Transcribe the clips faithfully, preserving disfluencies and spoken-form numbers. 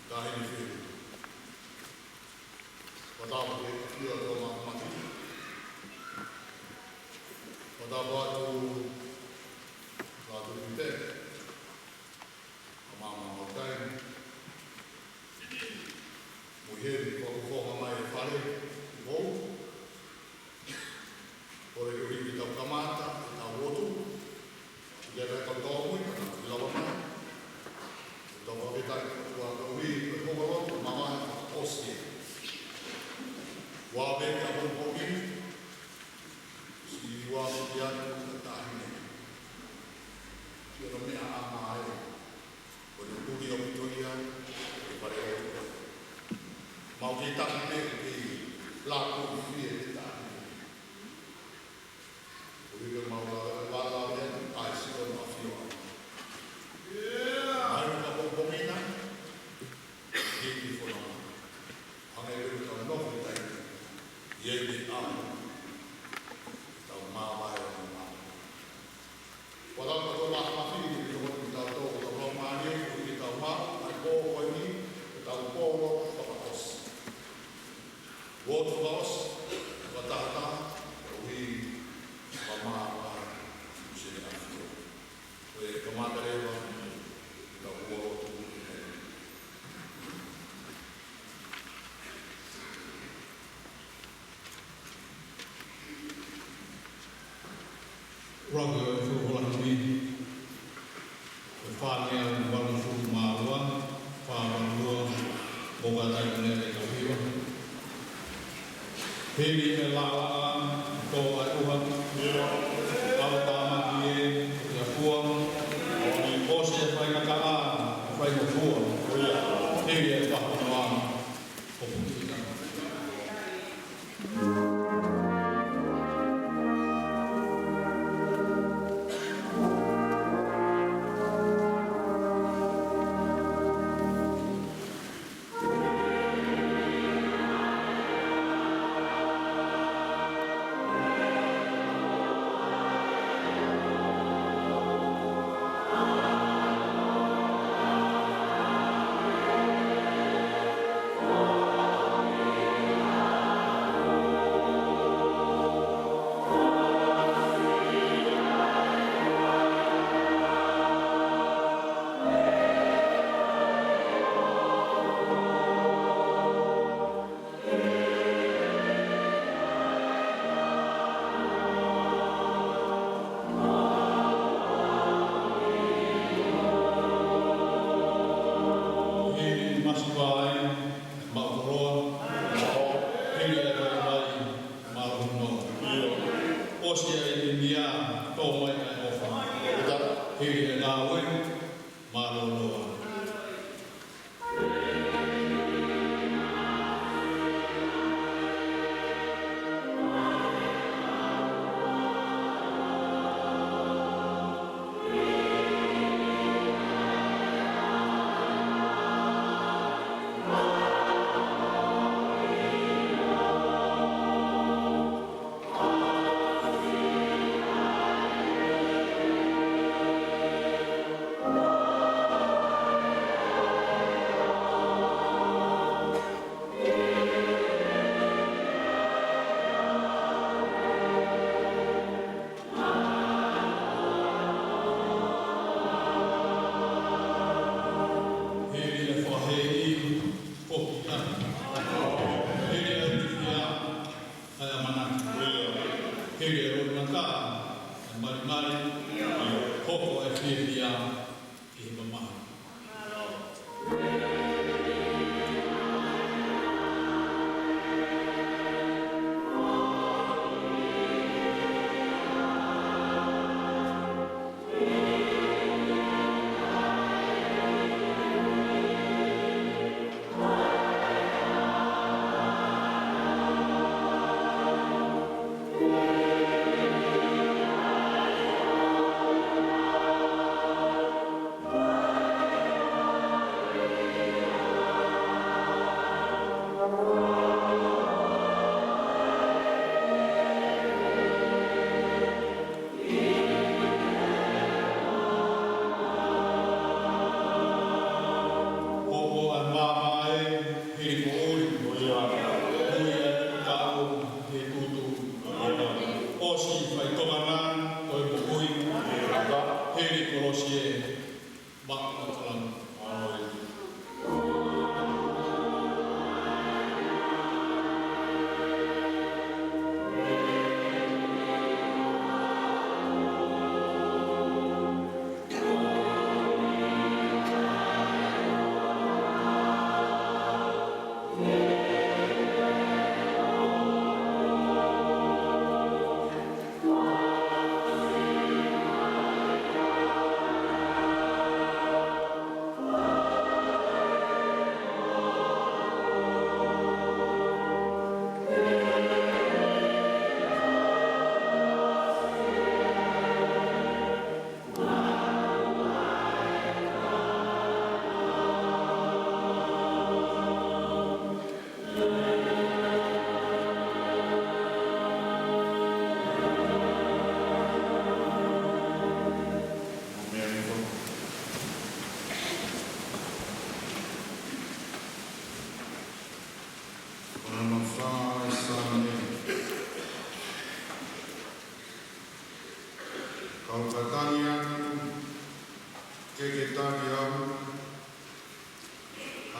Taʻahine Fili. Fakatapu ki he ʻafio ʻa e Tamai Māfimafi. Fakatapu atu ki he Tuʻi pē. Ka māmā mau tai. Mo e heli ko ko mai e fale. Ko. Kole koeʻuhi ke tau kamata ʻetau lotu. Ke tau tōmui, ka tau ʻi lava mai. Tau fakafetaʻi ki he ʻOtua koeʻuhi ko e houa lotu mamahi fakaʻosi ē. Ua pē ki he pongipongi, siʻi ua pē ki he taʻahine. Ki hono meʻa ʻa mai. Ko e tuli ʻaupito ia, ko e fale ʻo. Mau kei taki pē, kei lako fie te taki. Ko e ke mau la, la, la, la, ai si o na fio. Ai ka pongipongi na, kei ki fona. Hangē pē ko e tau nofo ʻi tai. ʻI ai te au. Tau māvae o māvae. Ua lava ka tau maʻu mafi, ʻi he toko ni tau tō, ko tau lau mālie, ko ʻi tau maʻu, ʻa e pō ko eni, ko tau pō lotu fakaʻosi. Lotu fakaʻosi, fakatahataha, koeʻuhi, fakamāvae, ʻi he ʻafio. Ko e kamata leva, ko tau pō lotu, Ua ko e fuʻu hola himi. Ko e fā ngeau valungofulu mā ua, fā valu ua, mo ka tai mea le ka hiva. Hili e laʻalaʻa, tō ai ʻuha. Au tāmaki ē, ia fua. ʻOsi e faingataʻa, faingofua. Hili e fahu noa. Hili masiva ai, maʻu koloa, hili e vaivai, mālō hono. ʻOsi e ʻimia, tō mai ʻa e ʻofa. Hili e ngāue, mālō loa.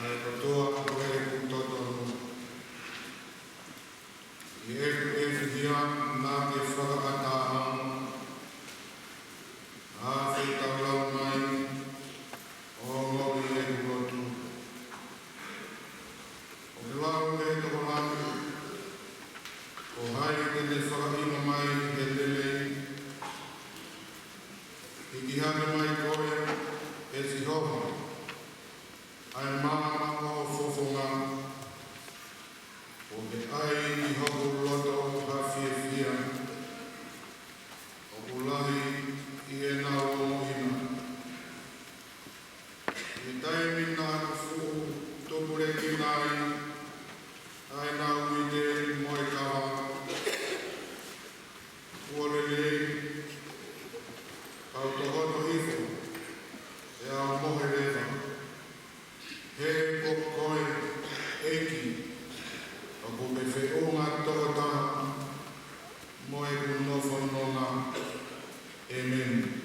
ʻE ʻOtua, ko e ʻEiki totonu. ʻI heʻeku fihia naʻa ke fakaʻatā au, ʻa e fetaulaki mai ʻo e ngaahi ʻeku lotu. ʻOku lau ʻe he tokolahi, ko hai te ne fakaʻilo mai ʻi he lelei? Hiki hake mai koe, ʻe Sihova, ʻa e maama ʻo ho fofonga. ʻOku ʻi ai ʻi hoku loto ha fiefia, ʻoku lahi ʻi heʻenau ongoʻi na. ʻI he taimi naʻa ku fuʻu tupulekina ai ʻa ʻenau uite mo e kava, kuo lelei, kau tohoto hifo, ʻe au mohe leva. He ko koe, ʻEiki, ʻoku ke feʻunga tokotaha mo ʻeku nofo nonga. ʻĒmeni.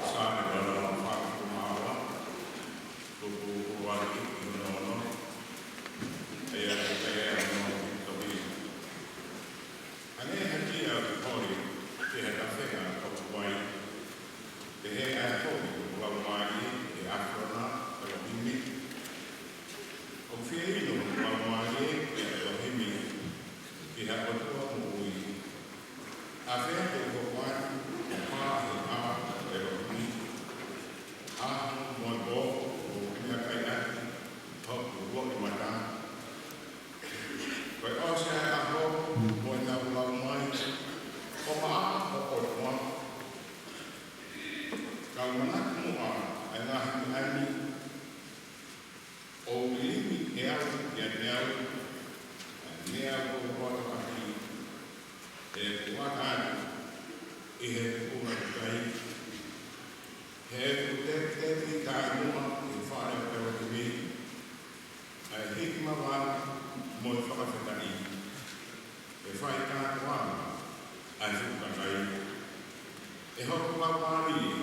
Saame ono nofo fā mā ua, tuku ua ki he ono ono, ʻa ia ko e ʻa e ono ki he tohi. Hangē ha kia ʻoku holi ki ha tafenga ʻoku vai, pehē ʻa e holi ʻoku laumālie ʻe ʻAfilona ʻElohimi. ʻOku fie inu ʻoku laumālie ʻe ʻElohimi ki ha ʻotua moʻui. ʻAfea te u hoko atu ʻo pā he ʻao ʻo ʻElohimi, ʻaho mo e pō ʻoku meʻakai ʻaki hoku loʻimata. Ko e ʻosi ʻa e ʻaho mo ʻenau lau mai, ʻo maʻa ho ʻOtua. Kau manatu muʻa ʻa e ngaahi meʻa ni, ʻo lilimi ʻe au kiate au ʻa e meʻa kuo u loto ʻaki, he kuo u ʻatā atu ʻi he tuʻunga ʻikai, he ʻoku tepitepi taʻemuʻa ʻi he fale ʻo Pelotivi ʻa e hiki maʻu mo e fakafetaʻi, ʻe fai kātoanga ʻa e fuʻu kakai. ʻE hoku laumālie,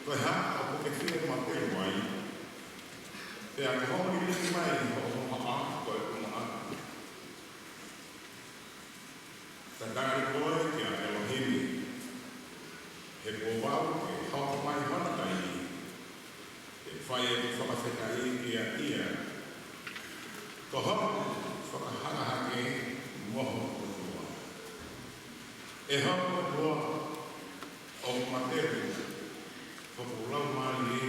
ko e hā ʻoku ke fie matelu ai? Pea ke holi lelei mai hoʻo hohaʻa koeʻumaʻā. Tatali koe kia ʻElohimi, he kuo pau ke hoko mai hono taimi ke fai ʻeku fakafetaʻi kiate ia. Ko hoku fakahakahake mo hoku ʻOtua. ʻE hoku ʻOtua, ʻoku matelu hoku laumālie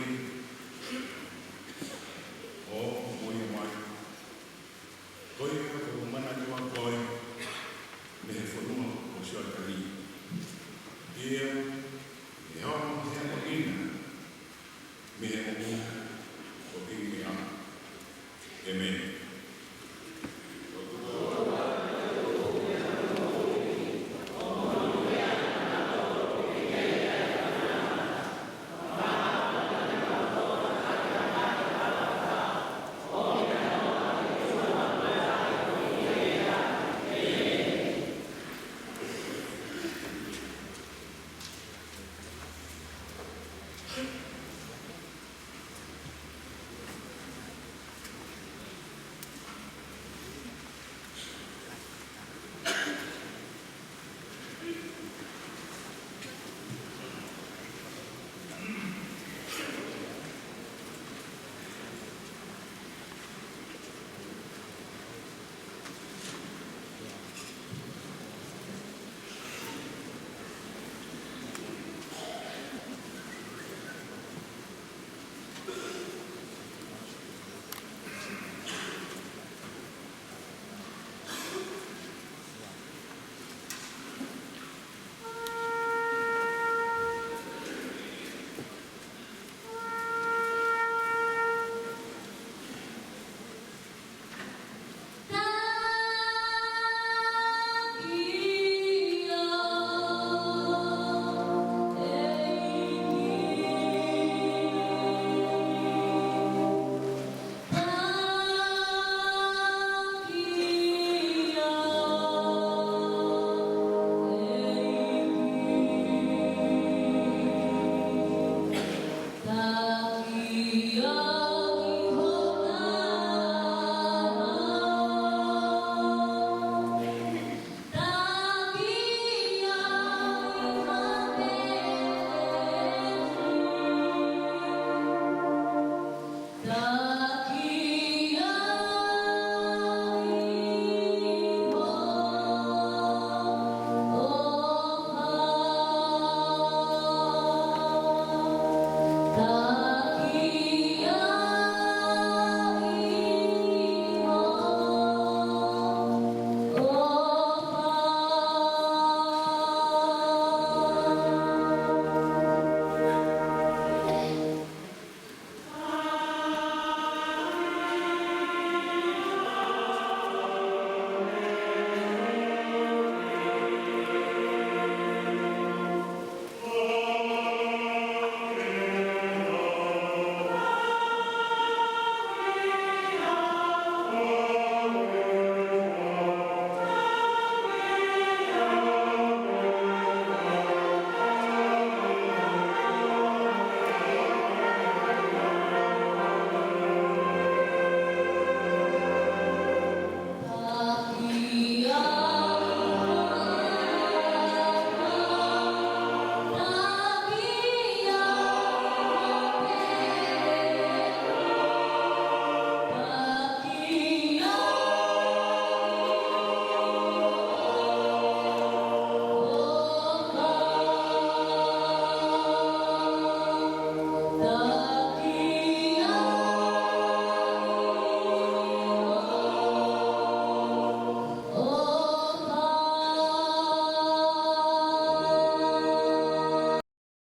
ʻo